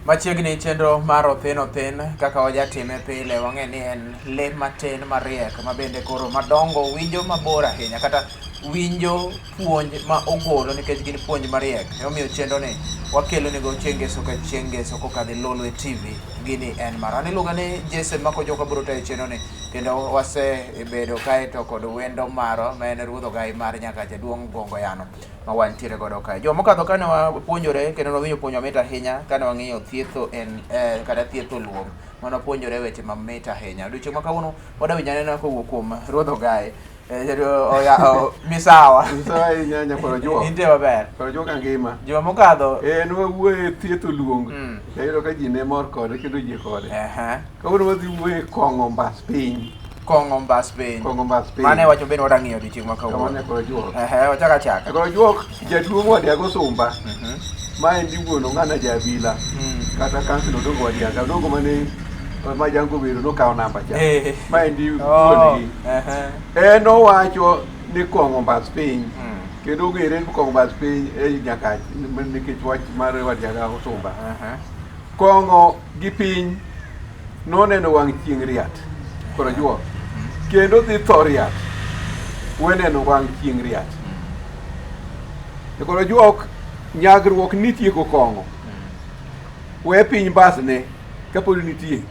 Machiegni chenro mar Othin Othin kaka wajatime pile wang'e ni en le matin mariek ma bende koro madongo winjo mabor ahinya kata winjo puonj ma ogolo nikech gin puonj mariek. Emomiyo chenro ni wakelo nego chieng' ngeso ka chieng' ngeso kokadho e Lolwe TV. Gini en mara. An iluonga ni Jesse Mako Joka biro tayo chenro ni kendo wasebedo kae to kod wendo marwa ma en ruodh ogai mar Nyakacha duong' Gongo Yano ma wantiere godo kae. Juma mokadho kane wapuonjore kendo nwawinjo puonj mamit ahinya kane wang'iyo thietho en kata thietho luong mane wapuonjore weche mamit ahinya. Odiochieng' ma kawuono wadwa winjo anena kowuok kuom ruodh ogai misawa. Misawa ahinya nyakwar Ojuok. Intie maber. Kwar Ojuok angima. Juma mokadho. Nwawuoye thietho luong. Ayudo ka ji ne mor kode kendo oyie kode. Kawuono wadhi wuoye kong'o mbas piny. Kong'o mbas piny. Kong'o mbas piny. Mano e wach mabende wadwa ng'iyo odiochieng' ma kawuono. Kamano nyakwar Ojuok. Wachak achaka. Nyakwar Ojuok, jaduong' Wadiaga Osumba. Ma endi wuon Ong'ana Jabila. Kata kansila Odongo Wadiaga. Odongo mane ma Jango Wero nokawo namba cha. Ma endi wuon gi. En owacho ni kong'o mbas piny. Kendo ong'ere ni kong'o mbas piny e Nyakach nikech wach mar Wadiaga Osumba. Kong'o gi piny noneno wang' chieng' riat koro juok kendo dhi tho riat weneno wang' chieng' riat koro juok nyagruok nitieko kong'o we piny mbasne kapod nitie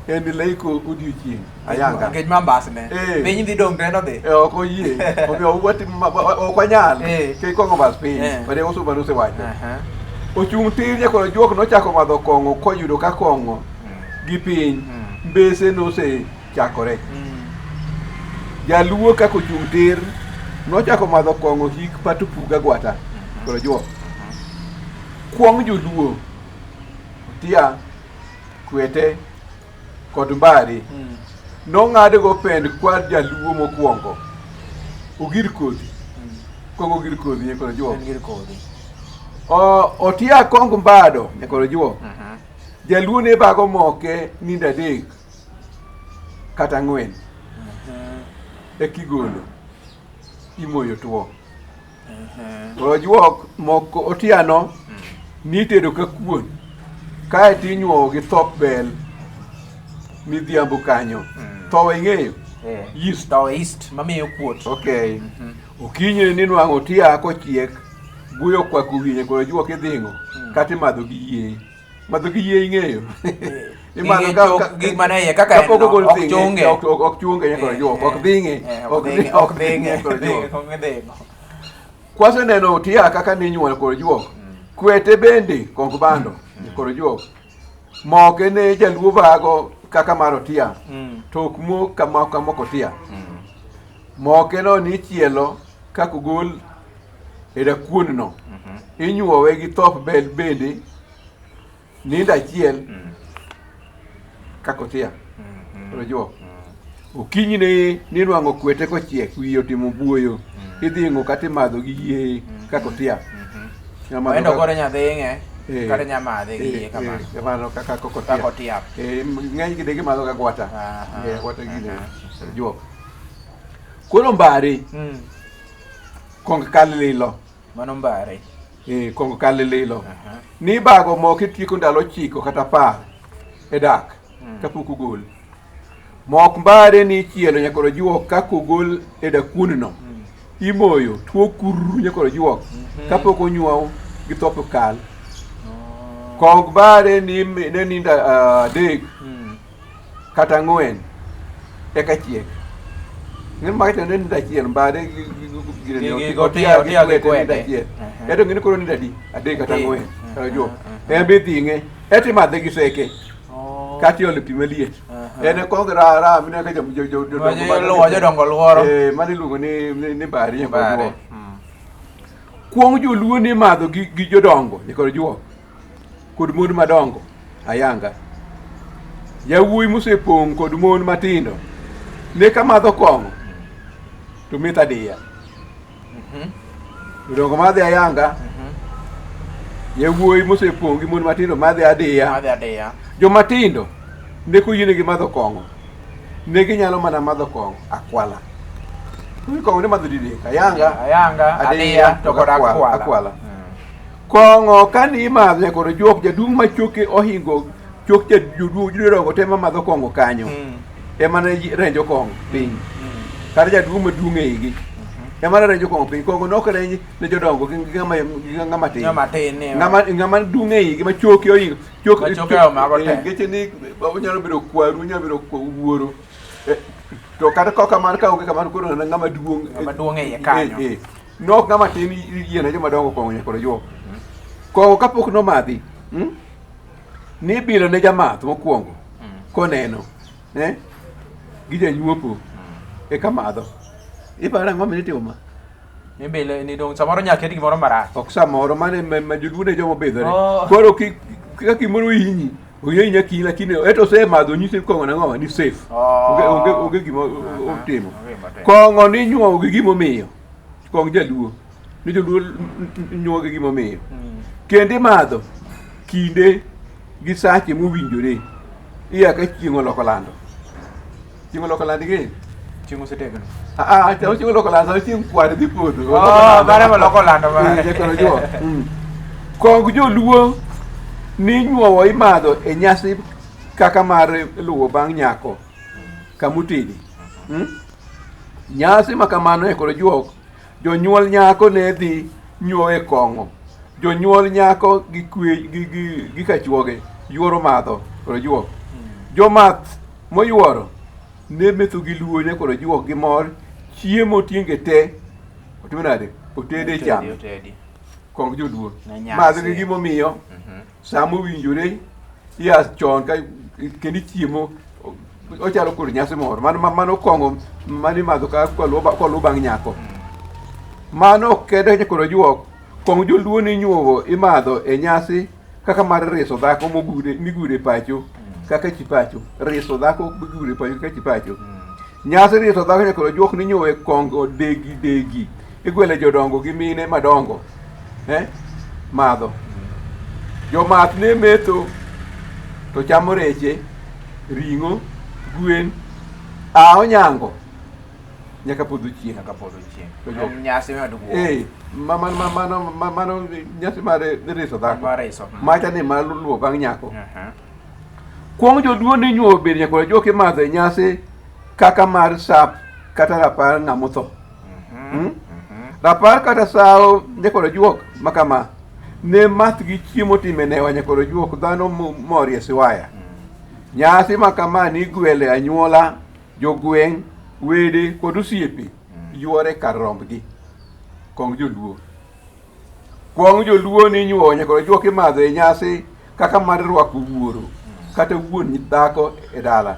en leko odiochieng' ayanga nikech ma mbasne piny dhi dong' to en odhi ok oyie omiyo ok wanyal kik kong'o mbas piny Wadiaga Osumba nosewacho ochung' tir nyakoro juok nochako madho kong'o koyudo ka kong'o gi piny mbese nosechakore. Jaluo kaka ochung' tir nochako madho kong'o hik patupuga gwata koro juok. Kuong' joluo Otia, Kwete kod Mbari nong'adgo pend kwar jaluo mokwongo ogir kodhi. Kong ogir kodhi nyakoro juok. Ogir kodhi. Otia kong mbado nyakoro juok. Jaluo ne bago moke nindo adek kata ang'wen eka igolo imoyo tuo. Ojuok moko otiano nitedo ka kuon kaeto inyuowo gi thop bel midhiambo kanyo. Thowe ing'eyo? Yeast. Thowe yeast mamiyo kuot. Okay. Okinyi ninwang'o otia kochiek buya okwako wiye koro ojuok idhing'o kata imadho gi yie. Madho gi yie ing'eyo? Imadho ka gik mane iye kaka en no, ok chunge. Ok chunge nyaka ojuok, ok dhing'e. Ok dhing'e, ok dhing'e. Kwaseneno otia kaka ninyuol kod juok, kwete bende kong bando kod juok. Moke ne jaluo bago kaka mar otia, to ok mok kama mok otia. Moke no nichielo kaka ogol e rakuon no. Inyuowe gi thop bel bende nindo achiel kaka otia. Koro juok. Okinyi ne ninwang'o kwete kochiek wiye otimo buoyo. Idhing'o kata imadho gi yie kaka otia. Nyamadho Endo kaka- koro nyadhing'e kata nyamadhe gi yie kamano. Kamano kaka kaka otia. Kaka otia. Ng'eny gi ne gimadho ga gwata. Gwata gine. Juok. Koro mbari. Kong kal lilo. Mano mbare. Kong kal lilo. Ni bago mok itieko ndalo 9 kata 10 e dak kapok ogol. Mok mbare ni ichielo nyakoro juok kaka ogol e dakuon no. Imoyo tuo kururu nyakoro juok kapok onyuow gi thop kal. Kong mbare ni ne nindo 3 kata 4 eka chiek. Ng'e ma to ne nindo achiel mbare gi otia gi kwete nindo achiel. Eto ng'e ni koro nindo adi? 3 kata 4 kata juok. En be dhing'e eto imadhe gi seke. Kata iolo pi maliet. En kong ra ra mine ka jodongo jodongo luoro. Mano iluongo ni mbari nyakoro juok. Kuong joluo ni madho gi jodongo nyakoro juok kod mon madongo ayanga. Yawuoyi mosepong' kod mon matindo ne ka madho kong'o to metho adiya. Jodongo madhe ayanga, yawuoyi mosepong' gi mon matindo madhe adiya. Joma tindo ne koyienegi madho kong'o ne ginyalo mana madho kong'o akwala. Koro kong'o ne madho didek, ayanga, adiya to kod akwala. Kong'o ka ni imadho nyakoro juok jaduong' ma choke ohingo chok jaduong' jodongo te mamadho kong'o kanyo. Ema ne renjo kong'o piny. Kata jaduong' maduong' e igi. Ema ne renjo kong'o piny. Kong'o ne ok renj ne jodongo gi ng'ama tin. Ng'ama tin ni. Ng'ama duong' e igi ma choke ohingo. Choke Ma choke omago te. Geche ni onyalo bedo kwaru, onyalo bedo wuoro. To kata ka kamano ka onge kamano koro ng'ama duong'. Ng'ama duong' e iye kanyo. Nok ng'ama tin yiene joma dongo kong'o nyaka ojuok. Kong'o kapok nomadhi, Nibilo ne jamath mokwongo koneno, eh? Gi janyuopo eka madho. Iparo ang'o minitimo ma? Ibile ni dong samoro nyaka ket gimoro marach. Ok samoro mane ma joluo ne joma obidhore. Oh. Koro ka gimoro hinyi, ohinyi kiny lakini eto osemadho nyisi kong'o nang'o ni safe. Oh. Onge gima otimo. Onge gima otimo. Kong'o ninyuowo gi gimomiyo. Kong jaluo. Ni joluo nyuowo gi gimomiyo. Kendo imadho kinde gi sache mowinjore. Iya ka chieng' oloko lando. Chieng' oloko lando ing'eyo? Chieng' osetegno. Ah, ah, chieng' oloko lando, chieng' kwar dhi podho. Oh, mare moloko lando mare. Eh, jakoro juok. Kong joluo ninyuowo imadho e nyasi kaka mar luwo bang' nyako kamutedi. Nyasi ma kamano e kor juok, jonyuol nyako ne dhi nyuowe kong'o. Jonyuol nyako gi kwe gi kachuoge yuoro madho kor juok. Jomath moyuoro ne metho gi luo ne kor juok gi mor, chiemo tienge te otimo nade? Otede cham. Otedi. Kong joluo. Ne nyasi. Madho gi gimomiyo sa mowinjore iya chon ka kendo ichiemo ochalo kod nyasi moro mano mano kong'o mano imadho ka koluw bang' nyako mano kende koro juok kong joluo ni nyuogo imadho e nyasi kaka mar reso dhako mogure migure pacho kaka chi pacho reso dhako migure pacho kaka chi pacho nyasi reso dhako nyaka juok ni nyuowe kong'o degi degi igwele jodongo gi mine madongo madho jomath ne metho to chamo reche ring'o gwen a onyango nyaka podho chieng' Nyaka podho chieng'. To jo- En nyasi maduong'. Mano nyasi mar reso dhako Mar reso. Macha ni mar luwo bang' nyako Aha. Kuong joluo ni nyuowo bende nyaka juok imadho e nyasi kaka mar sap kata rapar ng'ama otho. Rapar kata sawo nyakoro juok makama ne math gi chiemo time newa nyakoro juok dhano morie siwaya. Nyasi makama ni gwele anyuola, jogweng', wede kod osiepe yuore kar rombgi. Kong joluo. Kuong joluo ni nyuowo nyakoro juok imadho e nyasi kaka mar rwako wuoro kata wuon dhako e dala.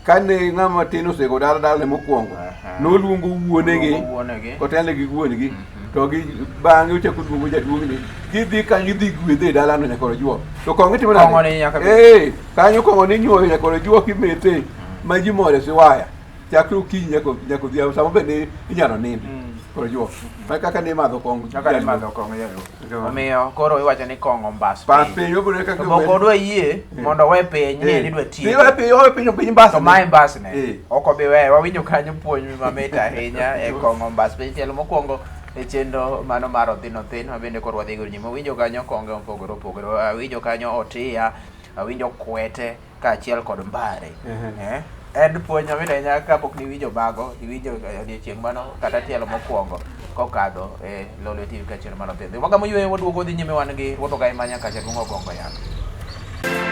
Kane ng'ama tin osego dala dalane mokwongo, noluongo wuonegi Luongo wuonegi. kotelne gi wuon-gi to gi bang'e ochako luongo jaduong'ni gidhi kanyo gidhi gwedhe e dalano nyakoro juok to kong'o itimo nade? Kong'o ni nyaka bed. Eh, kanyo kong'o ni inyuoyo nyakoro juok imethe ma ji mor e siwaya chakre okinyi nyaka odhiambo samo bende inyalo nindi koro juok ma kaka ne imadho kong'o Kaka ne jaluo. imadho kong'o jaluo. Jaluo. Omiyo koro iwacho ni kong'o mbas Pas piny. piny obiro kaka To bok odwa yie mondo owe piny ni en idwa tieko. Owe piny, owe piny, piny mbas. To mae mbasne. Ok obi weyo. Wawinjo kanyo puonj mamit ahinya e kong'o mbas piny. Tielo mokwongo e chenro mano mar Othin Othin ma bende koro wadhi go nyime. Wawinjo kanyo konge mopogore opogore. Awinjo kanyo otiya, awinjo kwete kaachiel kod mbare. En puonj mamit ahinya kapok niwinjo mago, iwinjo odiechieng' mano kata tielo mokwongo kokadho e Lolwe TV kaachiel mar Othin. Wagamo yueyo waduogo wadhi nyime wan gi Ruoth Ogai ma Nyakacha duong' Ogongo Yath.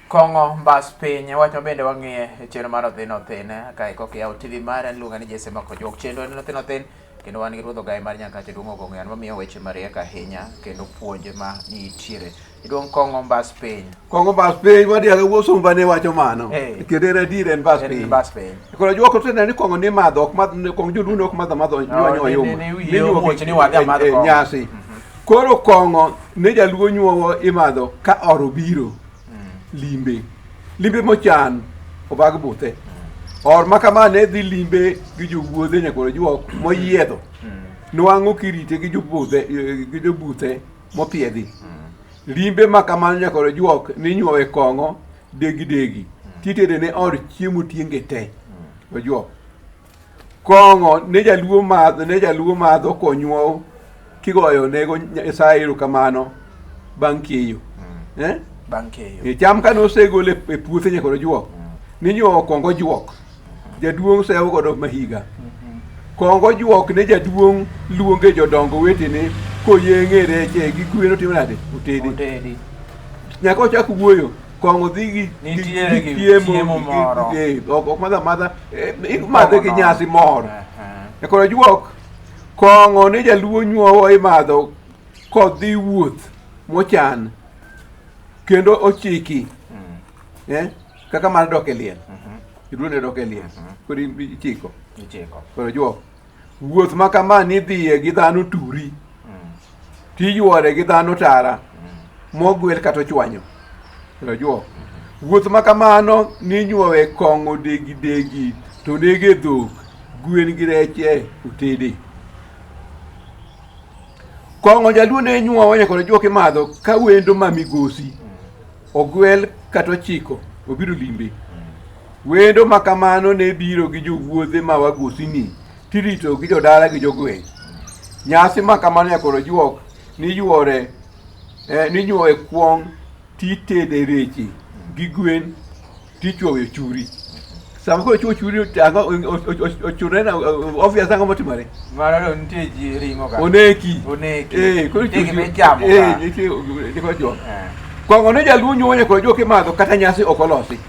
Kong'o mbas piny wach ma bende wang'iye e chenro mar Othin Othin kae koka iyawo TV mare iluonga ni Jesse Makojuok. Chenro en Othin Othin kendo wan gi Ruoth Ogai mar Nyakacha duong' Ogongo Yath mamiyo weche mariek ahinya kendo puonj ma nitiere. Iduong' kong'o mbas piny. Kong'o mbas piny wadiaga wuo sumba ne wacho mano. Kendo en adier en mbas En piny. mbas piny. Koro juok oseneno ni kong'o ni madho ok madh kong joluo ne ok madho madho nyuo nyuo yuma. ni wiye Ni nyuo omuoch ni wadhi amadh kong'o. nyasi. Koro kong'o ne jaluo nyuowo imadho ka oro biro limbe. Limbe mochan obag buthe. Or ma kama ne dhi limbe gi jowuodhe nyakoro juok moyiedho. Nwang'o kirite gi jobudhe gi jobuthe mopiedhi. Limbe ma kamano nyakoro juok ninyuowe kong'o degi degi titede ne od chiemo tienge te. Ojuok. Kong'o ne jaluo madho ne jaluo madho konyuow kigoyo nego Nyasaye erokamano bang' keyo. Eh? Bang' keyo. E cham kane osegol e puothe nyaka ojuok. Ninyuowo kongo juok. Jaduong' sewo godo mahiga. Kongo juok ne jaduong' luonge jodongo wetene koyeng'e reche gi gwen otimo nade? Otedi. Otedi. Nyaka ochak wuoyo. Kong'o dhi gi Nitiere gi chiemo moro. Ok ok madh amadha, imadhe gi nyasi moro. Aha. E koro juok, kong'o ne jaluo nyuowo imadho kodhi wuoth mochan kendo ochiki kaka mar dok e liel. Jaluo ne dok e liel. Koro ichiko. Ichiko. Koro juok. Wuoth ma kama nidhiye gi dhano turi. Tiyuore gi dhano tara. Mogwel kata ochwanyo. Koro juok. Wuoth ma kamano ninyuowe kong'o degi degi to nege dhok, gwen gi reche otede. Kong'o jaluo ne nyuowo nyaka juok imadho ka wendo ma migosi ogwel kata ochiko obiro limbe. Wendo ma kamano ne biro gi jowuodhe ma wagosini tirito gi jodala gi jogweng'. Nyasi ma kamano nyaka ojuok niyuore ninyuowe kuong' titede reche gi gwen tichwowe churi. Sama koro ichwo churi ochune na obvious ang'o motimore? Mano to nitie ji ring'o ka. Oneki. Oneki. Koro Nitie ichwo gima churi. ichamo ka. Nitie koro ichwo. Kong'o ne jaluo nyuowo nyaka ojuok imadho kata nyasi ok olosi.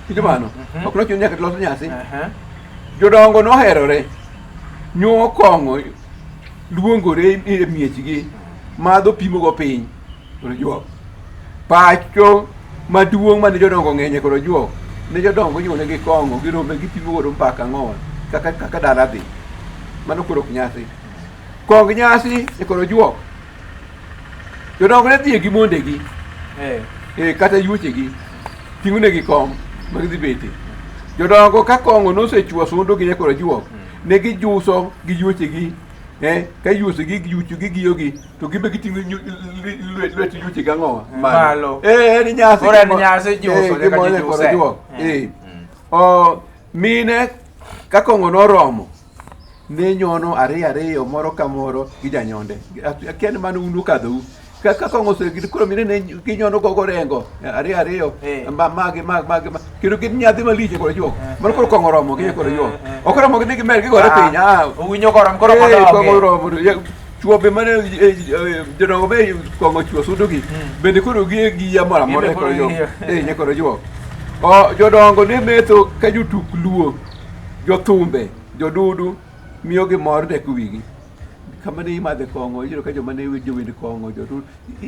Winjo mano? Ok nochuno nyaka los nyasi. Jodongo noherore. Nyuowo kong'o luongore e miechgi madho pimogo piny. Koro juok. Pacho maduong' mane jodongo ng'enye koro juok. Ne jodongo inyuonegi kong'o girome gipimo godo mbaka ang'owa kaka kaka dala dhi. Mano koro ok nyasi. Kong nyasi e koro juok. Jodongo ne dhiye gi mondegi. Kata yuochegi. Ting'onegi kom ma gidhi bete. Jodongo ka kong'o nosechwo sundu gi nyakoro juok, ne gijuso gi yuochegi, ka yuochegi yuochegi giyogi, to gimbe giting'o lwet yuochegi ang'owa? Malo. En nyasi. Koro en nyasi juso, nyaka gimoro ji nyakoro juse. juok. Mine ka kong'o noromo, ne nyono ariyo ariyo moro ka moro gi janyonde. Akia ni mano un ukadhou. Ka kong'o osegir koro mine ne ginyono gogo rengo ariyo ariyo magi mag mag kendo gin nyadhi malich koro juok. Mano koro kong'o oromo gi koro juok. Ok oromo gi ni gimer gigore piny. Owinjo koromo koro modogi. Kong'o oromo. Chuo be mane jodongo be kong'o chuo sudogi bende koro gi giya moro amora koro juok. Koro juok. Jodongo ne metho ka jotuk luo, jothumbe, jodudu miyogi mor tek wigi. Kama ne imadhe kong'o, iyudo ka joma ne jowend kong'o, jodudu,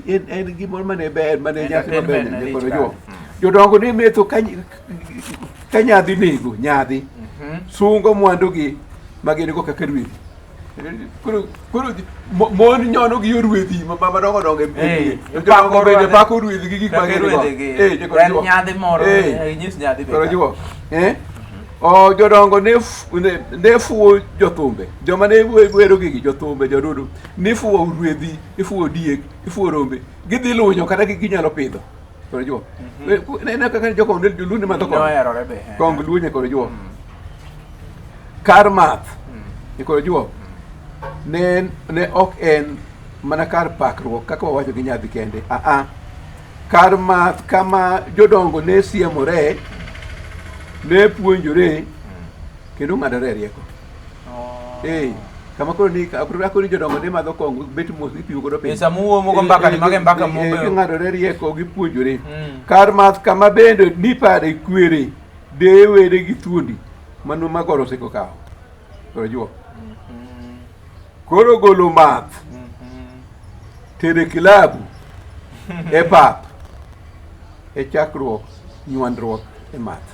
en gimoro mane ber, mane nyasi maber ne koro juok. Jodongo ne metho ka nyadhi nego, nyadhi. Sungo mwandugi ma gin go kaka rwedhi. Koro mon nyono gi rwedhi madongo dongo e mier. Jodongo bende pako rwedhi gi gik ma gin go. En nyadhi moro, inyis nyadhi be. Koro juok. Jodongo ne fuwo jothumbe. Joma ne wero gigi, jothumbe, jodudu, ne fuwo rwedhi, ifuwo diek, ifuwo rombe. Gidhi lunyo kata ginyalo pidho. Koro juok. Ne kaka jokong joluo ne madho kong'o. Noherore be. Kong luo nyaka koro juok. Kar math koro juok ne ok en mana kar pakruok kaka wawacho gi nyadhi kende. Kar math kama jodongo ne siemore, ne puonjore kendo ng'adore e rieko. Kama koro ni koro ni jodongo ne madho kong'o bet mos gipimo godo piny. Sama uomo go mbaka ni mage mbaka mobeyo. Ging'adore rieko gipuonjore. Kar math kama bende nipare kwere deye were gi thuondi mano magoro oseko kawo. Koro juok. Koro golo math tere kilabu e pap e chakruok nywandruok e math.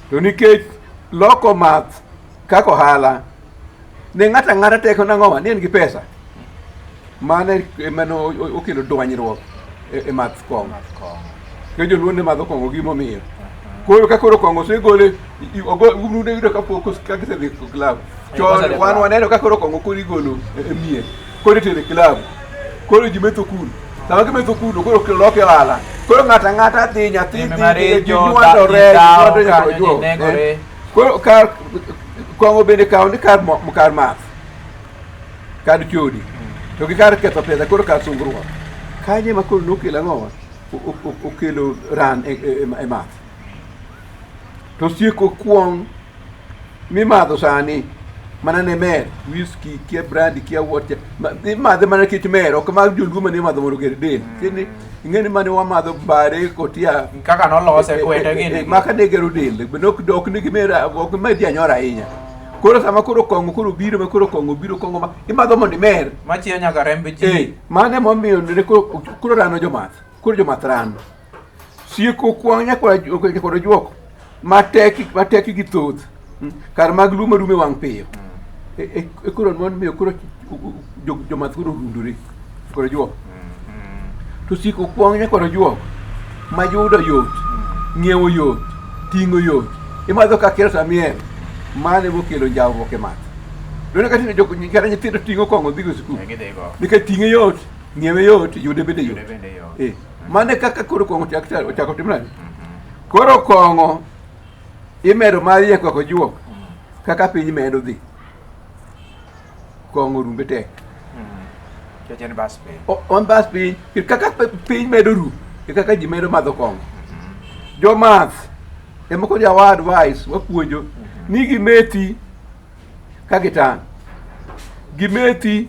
To nikech loko math kaka ohala ne ng'ato ang'ata teko nang'owa ni en gi pesa. Mano ema okelo dwanyruok e math kong'o. Kendo joluo ne madho kong'o gimomiyo. Koro ka koro kong'o osegole, un yudo kapok ka gisedhi e club. Chon wan waneno ka koro kong'o koro igolo e mier, koro itere e club, koro ji metho kuno. Sama gimetho kuno koro loke ohala. Koro ng'ato ang'ata dhi, nyathi Timbe dhi, maricho, ji nywandore, ji dhawo nywandore nyaka kanyo, ji ojuog, negore. eh. Koro kar kong'o bende kawo ni kar kar math, kar chodi, to gi kar ketho pesa, koro kar sungruok. Kanyo ema koro nokelo ang'owa? Okelo ran e math. To sieko kuong' mimadho sani mana ne mer, whisky, kia brandy, kia what, imadhe mana nikech mer, ok mag joluo mane imadho mondo oger del. Ing'e ni mane wamadho bare kotia Kaka nolose kwete gini. Maka ne gero del, bende ok ne gimer, ok med ji anyora ahinya. Koro sama koro kong'o koro biro ma koro kong'o biro kong'o ma imadho mondo imer. Machiyo nyaka remb ji. Mano emomiyo ne koro rano jomath, koro jomath rano. Sieko kwang' nyakwar ojuok matek gi thoth. Kar mag lumo rumo e wang' piyo. Koro momiyo koro jomath koro rundore nyakwar ojuok. To sieko kwang' nyakwar ojuok ma yudo yot, ng'iewo yot, ting'o yot. Imadho ka kelo samiel, mano emokelo njawruok e math. Donge kata kata nyithindo ting'o kong'o dhigo e sikul. Gidhigo. Nikech ting'e yot, ng'iewe yot, yude bende yot. Yude bende yot. Mano e kaka koro kong'o ochako tim nade? Koro kong'o imedo mar nyakwar ojuok kaka piny medo dhi. Kong'o rumbe tek. Nikech en bas piny. On bas piny, kaka piny medo ru, e kaka ji medo madho kong'o. Jomath ema koro jawa advice wapuonjo ni gimethi ka gitang'. Gimethi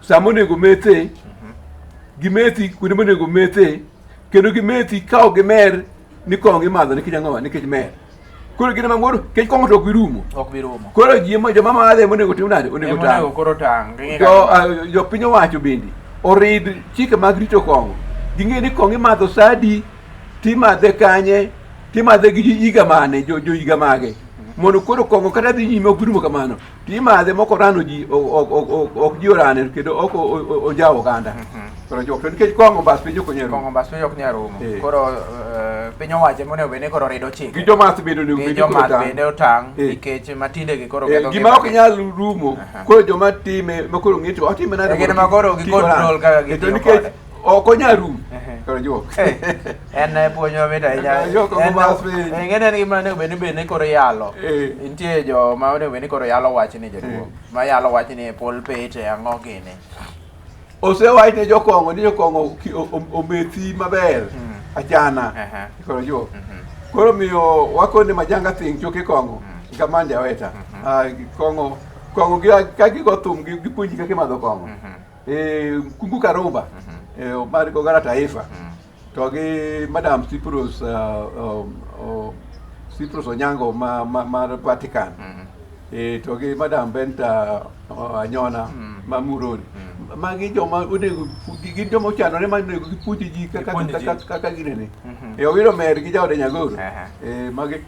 sama onego methe, gimethi kuonde monego methe, kendo gimethi ka ok gimer ni kong'o imadho nikech ang'o? Nikech mer. Koro gin ema ng'ur, nikech kong'o to ok bi rumo. Ok bi rumo. Koro ji joma madhe ema onego tim nade? Onego Ema tang'. onego koro tang'. Ging'e kaka- Jopiny owacho bende orid chike mag rito kong'o. Ging'e ni kong'o imadho sa adi, timadhe kanye, timadhe gi higa mane, jo higa mage. Mondo koro kong'o kata dhi nyime ok bi rumo kamano. Timadhe mok orano ji, ok ji orane kendo ok ojawo oganda. Koro jok, to nikech kong'o bas piny ok onyal rumo. Kong'o bas piny ok nyal rumo. Koro piny owacho ema onego bed ni koro rido chike. Gi jomath bende onego Gi bed ni koro jomath tang'. bende otang' nikech matinde gi koro ketho Gima ngima ok gi. nyal rumo, koro joma time ma koro ng'e to otime nade Gin mondo ma koro gi kik oran. control kaka To gitiyo nikech kode. ok onyal rumo. Koro jok. En puonj mamit ahinya. Jok ok obas piny. Ing'e ni en gima onego bed ni bende koro iyalo. Nitie joma onego bed ni koro yalo wachni jaduong'. Ma yalo wachni e pulpit e ang'o gini. Osewach ne jokong'o ni jokong'o omethi maber. Achana. Koro jok. Koro miyo wakone majanga thing choke kong'o. Kamande aweta. Kong'o kong'o gi ka gigo thum gi gipuonji kaka imadho kong'o. Kungu Karumba, mar Oganda Taifa. To gi Madam Cyprus, Cyprus Onyango mar Vatican. To gi Madam Benta Anyona ma Murori. Magi joma onego gin joma ochanore ma onego gipuonj ji kaka ginene. Owino Mer gi jaode Nyagoro. Magi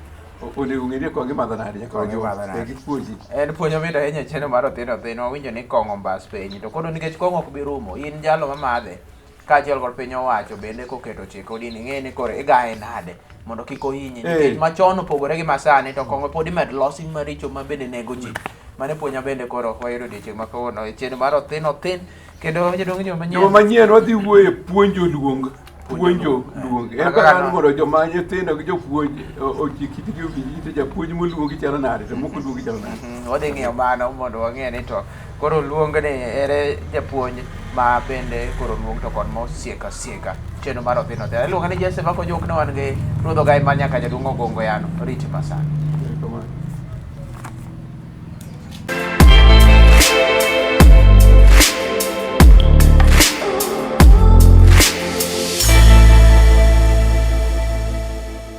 onego ng'e ni kong'o imadho nade nyaka Kong'o imadho nade. Gipuonji. En puonj mamit ahinya e chenro mar Othin Othin. Wawinjo ni kong'o mbas piny. To koro nikech kong'o ok bi rumo, in jalo mamadhe kaachiel kod piny owacho bende koketo chike odini ing'e ni koro igaye nade mondo kik ohinyi. Nikech machon opogore gi masani to kong'o pod imed losi maricho ma bende nego ji. Mano e puonj ma bende koro wayudo odiochieng' ma kawuono e chenro mar Othin Othin. Kendo jodong joma manyien. Joma manyien wadhi wuoyo e puonjo luong. Puonjo luong. En kaka mondo joma nyithindo gi jopuonj ochik itgi owinj to japuonj moluongi chalo nade to mok oluongi chalo nade. Wadhi ng'iyo mano mondo wang'e ni to koro luong ni ere japuonj ma bende koro luong to kod mosieko asieka chenro mar Othin Othin. Iluonga ni Jesse Mako Jok ne wan gi Ruodh Ogai mar nyaka jaduong' Ogongo Yano. Riti masani.